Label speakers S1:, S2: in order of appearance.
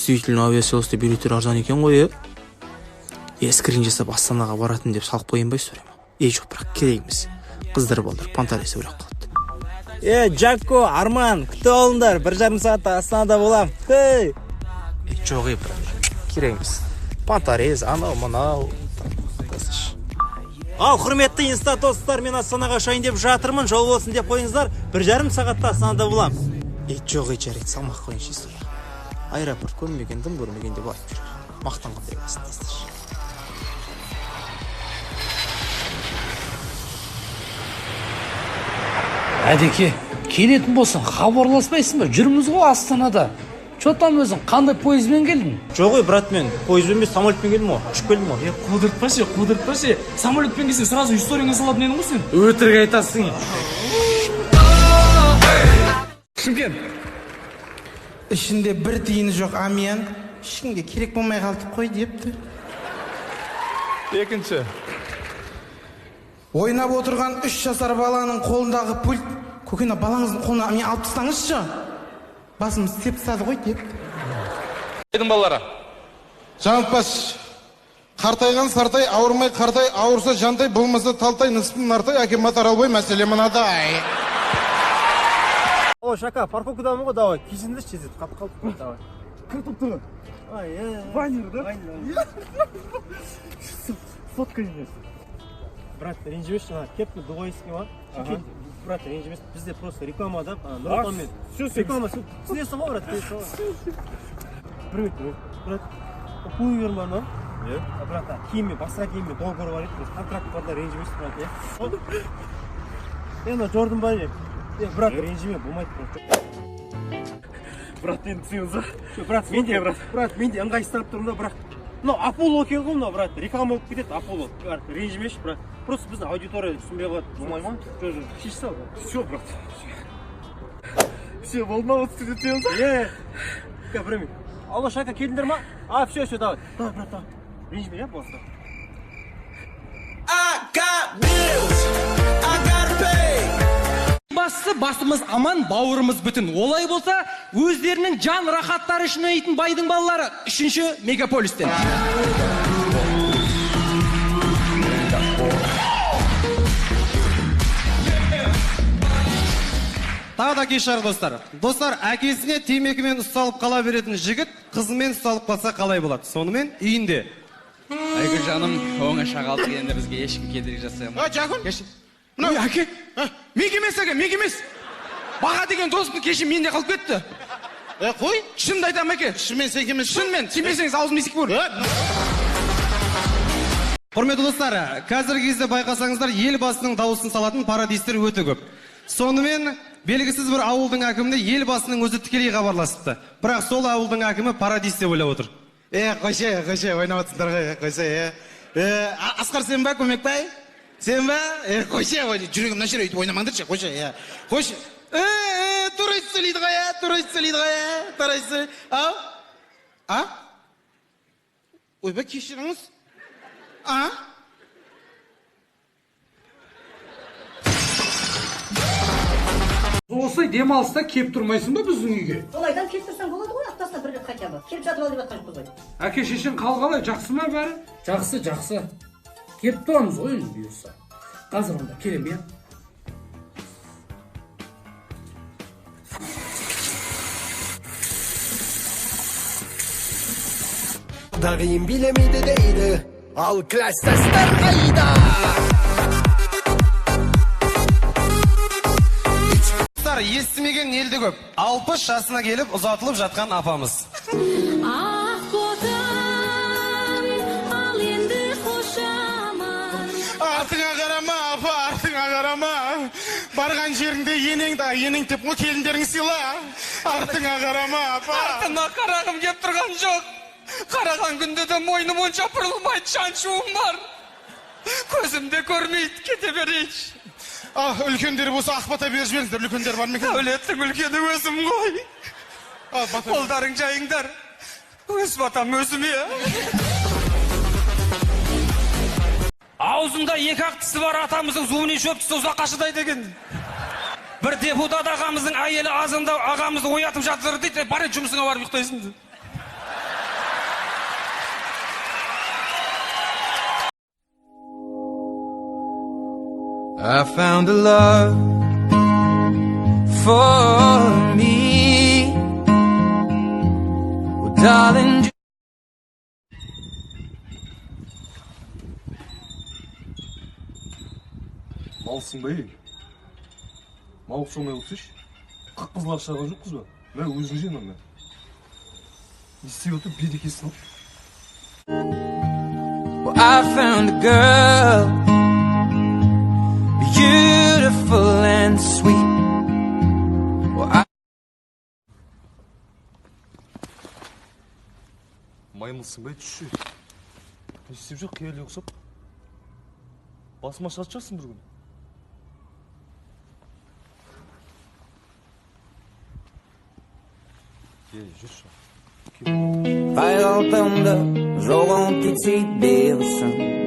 S1: Действительно, Aviasales-те билеттер арзан екен ғой, е. Скрин жасап, Астанаға баратын деп салып қояйын ба историяма? Е, жоқ, бірақ керек емес. Қыздар, балдар понтаресі өліп қалады.
S2: Е, Жакко, Арман, күтіп алыңдар, 1,5 сағатта Астанада болам. Хей!
S1: Е, жоқ, е, бірақ керек емес. Понторез, анау, мынау.
S2: Ал, құрметті инста достар, мен Астанаға ұшайын деп жатырмын, жол болсын деп қойыңыздар, 1,5 сағатта Астанада болам.
S1: Е, жоқ, е, жарайды, салмақ қояйыншы история. Аэропорт көрмеген, дым көрмеген деп айтып жүр. Мақтанғандай болсын тасташы.
S3: Әдеке, келетін болсаң, хабарласпайсың ба? Жүрміз ғой Астанада. Че там өзің, қандай пойызбен келдің?
S2: Жоқ, ей, брат, мен пойызбен емес, самолетпен келдім ғой, ұшып келдім ғой.
S4: Е, қудыртпашы, қудыртпашы. Самолетпен келсең, сразу историяңа салатын едің ғой сен.
S3: Өтірік айтасың.
S4: Шымкент.
S5: Ішінде бір тиыны жоқ әмиян ешкімге керек болмай қалды қой депті.
S6: Екінші.
S5: Ойнап отырған 3 жасар баланың қолындағы пульт: «Көке, мына балаңыздың қолына әмиян алып тастаңызшы, басымыз істеп тастады ғой», — депті.
S6: Айдың балалары.
S7: Жаңылтпаш. Қартайған сартай, ауырмай қартай, ауырса жантай, болмаса талтай, ныспын нартай, әкемат Аралбай, мәселе мынадай.
S2: О, Шака, парковкадамын ғой, давай, кешіріңдерші, тездетіп қатып қалдық, давай.
S4: Кім топтығы?
S2: Ай, е,
S4: Вайнер, да?
S2: Вайнер.
S4: Сотка емес.
S2: Брат, ренжімеші, ана кепка дуайский ма? Брат, ренжімес, бізде просто реклама да, ана Нұр Отанмен.
S4: Все, все.
S2: Реклама, түсінесің ғой, брат, түсінесің ғой. Бір минут, брат, пуловер бар ма?
S6: Иә.
S2: Брат, киіммен, басқа киіммен договор бар еді, просто контракт бар да, ренжімеші, брат, иә. Е, мына Джордан бар не? Е, брат, ренжіме, болмайды, брат.
S4: Брат, енді түсеміз ба?
S2: Брат, мен де, брат, мен де ыңғайсызданып тұрмын да, бірақ мынау Аполло екен ғой мынау, брат, реклама болып кетеді Аполло. Брат, ренжімеші, брат. Просто біздің аудитория түсінбей қалады, болмай ма? Жоқ, жоқ, шеше сал.
S4: Все, брат. Все, болды ма, 30 түсеміз ба?
S2: Е, е, бір минут. Алло, Шака, келдіңдер ма? А, все, все, давай. Давай, брат, давай. Ренжіме, иә, болса.
S8: Бастысы, басымыз аман, бауырымыз бүтін. Олай болса, өздерінің жан рахаттары үшін ойнайтын байдың балалары үшінші мегаполистен.
S5: Тағы да кеш жарық, достар. Достар, әкесіне темекімен ұсталып қала беретін жігіт қызымен ұсталып қалса қалай болады? Сонымен үйінде.
S9: Айгүл жаным, оңаша қалдық, енді бізге ешкім кедергі жасай алмайды.
S7: А, Жақын?
S9: Мынау әке, менікі емес, әке, менікі емес. Баға деген досым кеше менде қалып кетті.
S7: Е, қой.
S9: Шынымды айтамын, әке.
S7: Шынымен сенікі емес.
S9: Шынымен, сенбесеңіз, аузым есік бөр.
S5: Құрметті достар, қазіргі кезде байқасаңыздар, Елбасының дауысын салатын пародистер өте көп. Сонымен белгісіз бір ауылдың әкіміне Елбасының өзі тікелей хабарласыпты. Бірақ сол ауылдың әкімі пародист деп ойлап отыр.
S7: Е, қойшы, қойшы, ойнап жатсыңдар ғой, қойшы, е. Е, Асқар, сен ба, Көмекбай? Сен ба? Е, қойшы, жүрегім мына жер, өйтіп ойнамаңдаршы, қойшы, е. Қойшы. Е, е, тура өйтіп сөйлейді ғой, е, тура өйтіп сөйлейді ғой, е, тура өйтіп сөйлейді. Ау? А? Ойбай, кешіріңіз. А?
S3: Осылай демалыста кеп тұрмайсың ба біздің үйге?
S10: Солайдан келіп тұрсаң болады ғой, аптасына бір рет хотя бы. Келіп жатып ал деп жатқан жоқпыз ғой.
S3: Әке шешең қал қалай, жақсы ма бәрі? Жақсы, жақсы. Келіп тұрамыз ғой енді бұйырса. Қазір онда келемін, иә?
S11: Дағиын билемейді дейді, ал класстастар қайда?
S5: Достар, естімеген елде көп. 60 жасына келіп ұзатылып жатқан апамыз.
S12: Ақ ботам, ал енді қошаман.
S7: Артыңа қарама, апа, артыңа қарама. Барған жеріңде енеңді, енең деп қой, келіндерің сыйла. Артыңа қарама, апа.
S9: Артыма қарағым кеп тұрған жоқ. Қараған күнде де мойным онша бұрылмайды, шаншуым бар. Көзім де көрмейді, кете берейінші.
S7: А, үлкендер болса, ақ бата беріп жіберіңіздер, үлкендер бар ма екен?
S9: Әулеттің үлкені өзім ғой.
S7: А, бата.
S9: Қолдарың жайыңдар. Өз батам өзіме. Аузында екі ақ тісі бар атамыздың зубіне шөп түссе ұзаққа шыдайды екен. Бір депутат ағамыздың әйелі азанда ағамызды оятып жатыр дейді, бар, жұмысыңа барып ұйықтайсың дейді. I found a love for me. Well, darling.
S13: Малсың ба, ей? Мал ұқсамай отырсайшы. Қып-қызыл ақша алған жоқпыз ба? Мә, өзің же мына. Не істеп отыр, берекесін ал.
S9: Well, I found a girl, beautiful and sweet. Well, I
S13: Маймылсың ба, түсші. Не істеп жүр, қияли ұқсап? Басыма шығатын шығарсың бір күні. Ей, жүрші.
S9: Қай қалтамда жоғалып кетсе берсін.